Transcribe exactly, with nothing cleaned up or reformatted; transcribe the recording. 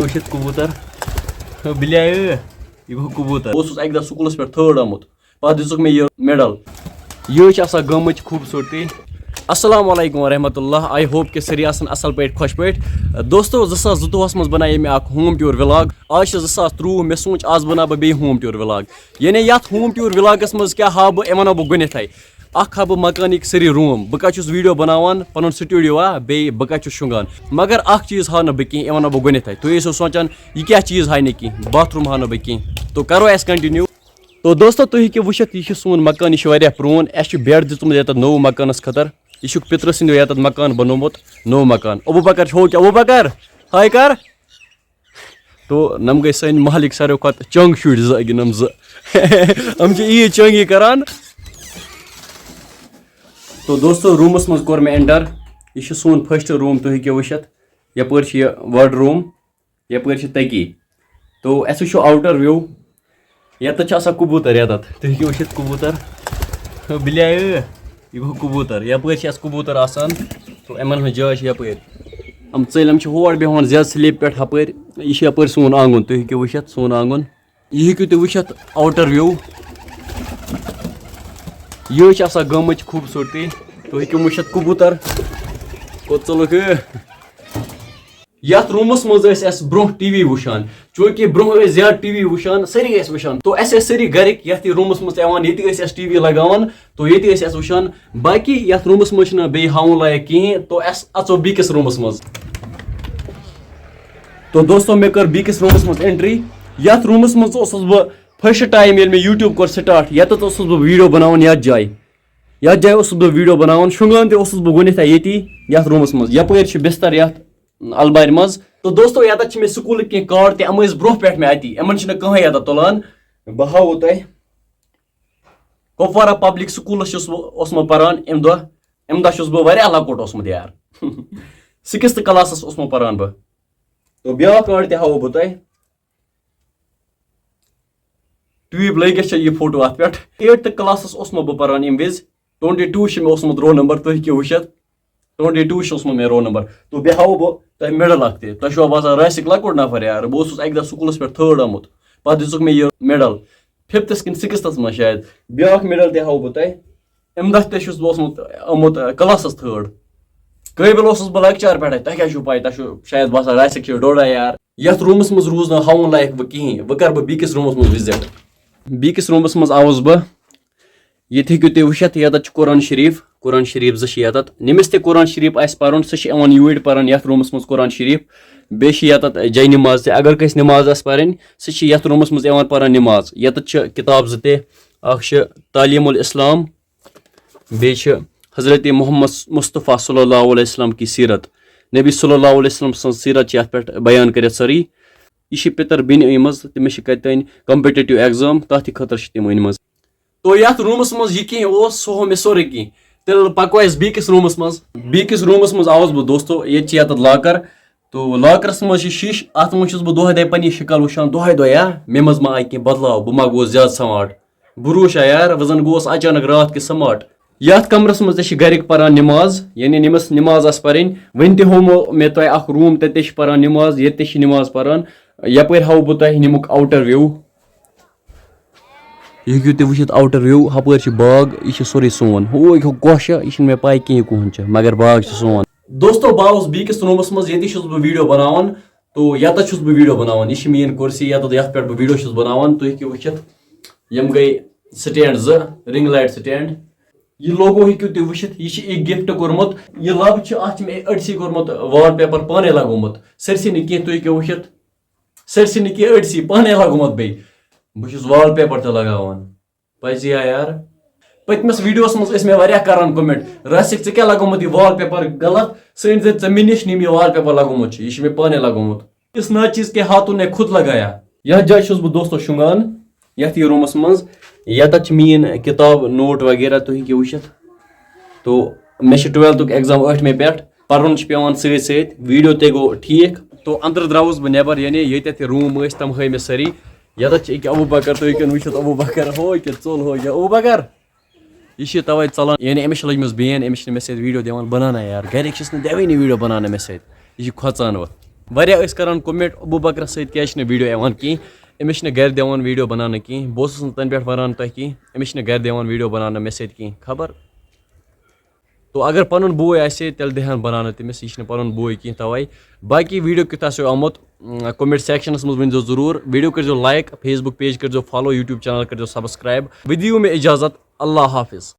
وٕچھِتھ کبوٗتر۔ بِلیاے، یہِ گوٚو کبوٗتر۔ بہٕ اوسُس اَکہِ دۄہ سکوٗلَس پٮ۪ٹھ تھٲڈ آمُت، پَتہٕ دِژٕکھ مےٚ یہِ میڈل۔ یہِ چھِ آسان گامٕچ خوٗبصوٗرتی۔ السلام علیکم ورحمۃ اللہ، I hope کہ سٲری آسَن اَصٕل پٲٹھۍ، خۄش پٲٹھۍ۔ دوستو، زٕ ساس زٕتووُہَس منٛز بَنایے مےٚ اَکھ ہوم ٹیوٗر وِلاگ۔ آز چھِ زٕ ساس ترٛۆوُہ، مےٚ سوٗنٛچ آز بَناو بہٕ بیٚیہِ ہوم ٹیوٗر وِلاگ۔ یعنی یَتھ ہوم ٹیوٗر وِلاگَس منٛز کیٛاہ ہاوٕ بہٕ، یہِ وَنو بہٕ گۄڈٕنٮ۪تھٕے۔ اَکھ ہاوٕ بہٕ مکانٕکۍ سٲری روٗم، بہٕ کَتہِ چھُس ویٖڈیو بَناوان، پَنُن سٹوڈیو ہا، بیٚیہِ بہٕ کَتہِ چھُس شۄنٛگان۔ مگر اَکھ چیٖز ہاو نہٕ بہٕ کینٛہہ، یہِ وَنو بہٕ گۄڈٕنٮ۪تھٕے۔ تُہۍ ٲسِو سونٛچان، یہِ کیٛاہ چیٖز ہاوِ نہٕ کینٛہہ، باتھ روٗم ہاونہٕ بہٕ کینٛہہ۔ تو کَرو اَسہِ کَنٹِنیوٗ۔ تو دوستو، تُہۍ ہیٚکِو وٕچھِتھ، یہِ چھُ سون مکان، یہِ چھُ واریاہ پرٛون۔ اَسہِ چھُ بیڈ دیُتمُت یَتَتھ نوٚو مکانَس خٲطرٕ۔ یہِ چھُکھ پِترٕ سٕنٛدیو یَتَتھ مکان بنوومُت، نوٚو مکان۔ ابوٗ بکر چھُ، کیٛاہ ابوٗ بکر؟ ہاے کر۔ تو نم گٔے سٲنۍ محلٕکۍ ساروی کھۄتہٕ چنٛگ شُرۍ زٕ، أکہِ نم زٕ۔ یِم چھِ عیٖد چنٛگی کران۔ تو دوستو، روٗمَس منٛز کوٚر مےٚ اٮ۪نٹر۔ یہِ چھُ سون فٔسٹ روٗم، تُہۍ ہیٚکِو وٕچھِتھ۔ یَپٲرۍ چھُ یہِ واڈ روٗم، یَپٲرۍ چھِ تٔکی۔ تو اَسہِ وٕچھو آوٹر وِو۔ یَتَتھ چھِ آسان کبوٗتر، یَتَتھ۔ تُہۍ ہیٚکِو وٕچھِتھ کبوٗتر۔ بِلیاے، یہِ گوٚو کبوٗتر۔ یَپٲرۍ چھِ اَسہِ کبوٗتر آسان۔ تو یِمَن ہٕنٛز جاے چھِ یَپٲرۍ۔ یِم ژٔلۍ، یِم چھِ ہور بیٚہوان زیادٕ سلیپ پٮ۪ٹھ ہُپٲرۍ۔ یہِ چھِ یَپٲرۍ سون آنٛگُن۔ تُہۍ ہیٚکِو وٕچھِتھ سون آنٛگُن۔ یہِ ہیٚکِو تُہۍ وٕچھِتھ آوٹر وِو۔ یہِ چھِ آسان گامٕچ خوٗبصوٗرتی۔ تُہۍ ہیٚکِو وٕچھِتھ کبوٗتر۔ کوٚت ژوٚلُکھ یہِ؟ یَتھ روٗمَس منٛز ٲسۍ اَسہِ برٛونٛہہ ٹی وی وٕچھان، چوٗنٛکہِ برٛونٛہہ ٲسۍ زیادٕ ٹی وی وٕچھان، سٲری ٲسۍ وٕچھان۔ تو اَسہِ ٲسۍ سٲری گَرِکۍ یَتھ یہِ روٗمَس منٛز تہِ یِوان، ییٚتہِ ٲسۍ اَسہِ ٹی وی لَگاوان، تو ییٚتہِ ٲسۍ اَسہِ وٕچھان۔ باقٕے یَتھ روٗمَس منٛز چھِنہٕ بیٚیہِ ہاوُن لایق کِہیٖنۍ، تو اَسہِ اَژو بیٚکِس روٗمَس منٛز۔ تو دوستو، مےٚ کٔر بیٚکِس روٗمَس منٛز اٮ۪نٹرٛی۔ یَتھ روٗمَس منٛز اوسُس بہٕ فٔسٹ ٹایم، ییٚلہِ مےٚ یوٗٹیوٗب کوٚر سٹاٹ، یَتَتھ اوسُس بہٕ ویٖڈیو بَناوان یَتھ جایہِ۔ یَتھ جایہِ اوسُس بہٕ ویٖڈیو بَناوان، شۄنٛگان تہِ اوسُس بہٕ گۄڈٕنٮ۪تھٕے ییٚتی، یَتھ روٗمَس منٛز۔ یَپٲرۍ چھِ بِستَر یَتھ اَلمارِ منٛز۔ تہٕ دوستو، یَتَتھ چھِ مےٚ سکوٗلٕکۍ کینٛہہ کارڈ تہِ، یِم ٲسۍ برٛونٛہہ پٮ۪ٹھ مےٚ اَتی، یِمَن چھِنہٕ کٕہٕنۍ یَتَتھ تُلان۔ بہٕ ہاوو تۄہہِ۔ کۄپوارہ پبلک سکوٗلَس چھُس بہٕ، اوسُس بہٕ پَران اَمہِ دۄہ۔ اَمہِ دۄہ چھُس بہٕ واریاہ لۄکُٹ اوسمُت یار۔ سِکِستھ کلاسَس اوسُس بہٕ پَران بہٕ۔ تہٕ بیٛاکھ کارڈ تہِ ہاوو بہٕ تۄہہِ۔ ٹیوٗب لٲگِتھ چھےٚ یہِ فوٹو اَتھ پٮ۪ٹھ۔ ایٹتھ کلاسَس اوسمُت بہٕ پَران ییٚمہِ وِزِ۔ ٹُوَنٹی ٹوٗ چھِ مےٚ اوسمُت رول نمبر، تُہۍ ہیٚکِو وٕچھِتھ۔ ٹُوَنٹی ٹوٗ چھُ اوسمُت مےٚ رول نمبر۔ تو بیٚیہِ ہاوو بہٕ تۄہہِ مِڈل اَکھ تہِ۔ تۄہہِ چھُوا باسان راسِک لۄکُٹ نفر یار؟ بہٕ اوسُس اَکہِ دۄہ سکوٗلَس پٮ۪ٹھ تھٲڈ آمُت۔ پَتہٕ دِژٕکھ مےٚ یہِ مِڈل۔ فِفتھَس کِنہٕ سِکِستھَس منٛز شاید۔ بیٛاکھ مِڈل تہِ ہاوو بہٕ تۄہہِ۔ اَمہِ دۄہ تہِ چھُس بہٕ اوسمُت، آمُت، آ، کلاسَس تھٲڈ۔ قٲبِل اوسُس بہٕ لۄکچار پٮ۪ٹھَے۔ تۄہہِ کیٛاہ چھُو پَے؟ تۄہہِ چھُو شاید باسان راسِک چھُ ڈوڈا یار۔ یَتھ روٗمَس منٛز روٗز نہٕ ہاوُن لایق وۄنۍ کِہیٖنۍ۔ وۄنۍ کَرٕ بہٕ بیٚکِس روٗمَس منٛز وِزِٹ۔ بیٚکِس روٗمَس منٛز آوُس بہٕ۔ ییٚتہِ ہیٚکِو تُہۍ وٕچھِتھ، یَتَتھ چھُ قرآن شریٖف، قرآن شریٖف زٕ چھِ یَتَتھ۔ ییٚمِس تہِ قرآن شریٖف آسہِ پَرُن، سُہ چھِ یِوان یوٗرۍ پَران یَتھ روٗمَس منٛز قرآن شریٖف۔ بیٚیہِ چھِ یَتَتھ جاے نماز تہِ۔ اگر کٲنٛسہِ نماز آسہِ پَرٕنۍ، سُہ چھِ یَتھ روٗمَس منٛز یِوان پَران نماز۔ یَتَتھ چھِ کِتاب زٕ تہِ، اَکھ چھِ تعلیٖم الاسلام، بیٚیہِ چھِ حضرت محمد مصطفیٰ صلی اللہ علیہ وسلم کی سیرت۔ نبی صلی اللہ علیہ وسلم سٕنٛز سیرت چھِ یَتھ پٮ۪ٹھ بیان کٔرِتھ سٲرٕے۔ یہِ چھِ پِتٕر بیٚنہِ أنۍ مٕژ، تٔمِس چھِ کَتہِ تانۍ کمپیٹیٹِو ایگزام، تَتھ تہِ خٲطرٕ چھِ تِم أنۍ مٕژ۔ تو یَتھ روٗمَس منٛز یہِ کینٛہہ اوس، سُہ ہوو مےٚ سورُے کینٛہہ۔ تیٚلہِ پَکو أسۍ بیٚکِس روٗمَس منٛز۔ بیٚکِس روٗمَس منٛز آوُس بہٕ دوستو، ییٚتہِ چھِ یَتَتھ لاکَر۔ تو لاکرَس منٛز چھِ شیٖشہٕ، اَتھ منٛز چھُس بہٕ دۄہَے دۄہَے پَنٕنۍ شِکَل وٕچھان، دۄہَے دۄہَے، ہا، مےٚ منٛز ما آیہِ کینٛہہ بدلاو، بہٕ ما گوس زیادٕ سمارٹ۔ بروش آ یار، وۄنۍ زن گوس اچانک راتھ کہِ سمارٹ۔ یتھ کمرس منٛز تہِ چھِ گرِکۍ پران نماز، یعنی ییٚمِس نماز آسہِ پرٕنۍ۔ وۄنۍ تہِ ہومو مےٚ تۄہہِ اکھ روٗم، تتہِ تہِ چھِ پران نماز، ییٚتہِ تہِ چھِ نماز پران۔ یپٲرۍ ہاوو بہٕ تۄہہِ ییٚمیُک آوٹر وِو۔ یہِ ہیٚکِو تُہۍ وٕچھِتھ، آوٹر وِو، ہپٲرۍ چھِ باغ، یہِ چھِ سورُے سون۔ ہُہ یہِ چھُ کۄس چھےٚ، یہِ چھُنہٕ مےٚ پَے کِہیٖنۍ کُہُنٛد چھےٚ، مگر باغ چھِ سون۔ دوستو، بہٕ آوُس بیٚکِس روٗمَس منٛز، ییٚتی چھُس بہٕ ویٖڈیو بَناوان۔ تو یَتَتھ چھُس بہٕ ویٖڈیو بَناوان۔ یہِ چھِ میٛٲنۍ کُرسی، یَتَتھ، یَتھ پٮ۪ٹھ بہٕ ویٖڈیو چھُس بَناوان۔ تُہۍ ہیٚکِو وٕچھِتھ، یِم گٔے سٹینڈ زٕ، رِنٛگ لایٹ سٹینڈ۔ یہِ لوگو ہیٚکِو تُہۍ وٕچھِتھ، یہِ چھِ اَکہِ گفٹ کوٚرمُت۔ یہِ لَب چھِ، اَتھ چھِ مےٚ أڑسٕے کوٚرمُت وال پیپر پانَے لَگومُت۔ سٲرسٕے نہٕ کینٛہہ، تُہۍ ہیٚکِو وٕچھِتھ۔ سٲرسٕے نہٕ کینٛہہ، أڑسٕے پانَے لَگومُت بیٚیہِ۔ بہٕ چھُس وال پیپر تہِ لَگاوان۔ پزی آ یار۔ پٔتمِس ویڈیوس منٛز ٲسۍ مےٚ واریاہ کران کومنٹ، "راسِک، ژےٚ کیٛاہ لگومُت یہِ وال پیپر غلط؟ ژٕ أنۍ زِ ژےٚ مےٚ نِش، یِم یہِ وال پیپر لگومُت چھُ، یہِ چھُ مےٚ پانے لگومُت۔" اس ناچیز کے ہاتھوں نے خود لگایا۔ یتھ جایہِ چھُس بہٕ دوستو شۄنٛگان، یتھ یہِ روٗمس منٛز۔ یتتھ چھِ میٲنۍ کِتاب، نوٹ وغیرہ، تُہۍ ہیٚکِو وٕچھِتھ۔ تو مےٚ چھُ ٹُویلتھُک ایگزام ٲٹھمہِ پٮ۪ٹھ، پرُن چھُ پٮ۪وان سۭتۍ سۭتۍ۔ ویڈیو تہِ گوٚو ٹھیٖک۔ تو اندرٕ درٛاوُس بہٕ نٮ۪بر، یعنی ییٚتٮ۪تھ یہِ روٗم ٲسۍ، تِم ہٲے مےٚ سٲری۔ یَتَتھ چھِ أکیٛاہ ابوٗ بکر، تُہۍ ہیٚکِو نہٕ وٕچھِتھ ابوٗ بکر، ہو أکیٛاہ ژوٚل، ہو یہِ ابوٗ بکر۔ یہِ چھِ تَوَے ژَلان، یعنی أمِس چھِ لٔجمٕژ بین، أمِس چھِنہٕ مےٚ سۭتۍ ویٖڈیو دِوان بَناونَے یار، گَرِکۍ چھِس نہٕ دِوٲنی ویٖڈیو بَناونہٕ مےٚ سۭتۍ، یہِ چھِ کھۄژان وۄنۍ۔ واریاہ ٲسۍ کران کومنٹ، ابو بکرس سۭتۍ کیازِ چھِنہٕ ویڈیو یِوان کینٛہہ؟ أمِس چھِنہٕ گرِ دِوان ویڈیو بناونہٕ کینٛہہ۔ بہٕ اوسُس نہٕ تَنہٕ پٮ۪ٹھ ونان تۄہہِ کینٛہہ، أمِس چھِنہٕ گرِ دِوان ویڈیو بناونہٕ مےٚ سۭتۍ کینٛہہ۔ خبر۔ تو اگر پنُن بوے آسہِ ہے، تیٚلہِ دِہن بناونہٕ تٔمِس، یہِ چھُنہٕ پنُن بوے کینٛہہ۔ توے باقی ویڈیو کیُتھ آسیو آمُت کومنٹ سیکشنس منٛز ؤنۍ زیو ضروٗر۔ ویڈیو کٔرۍ زیو لایک، فیس بُک پیج کٔرۍ زیو فالو، یوٗٹیوب چینل کٔرۍ زیو سبسکرایب۔ وۄنۍ دِیِو مےٚ اجازت، اللہ حافظ۔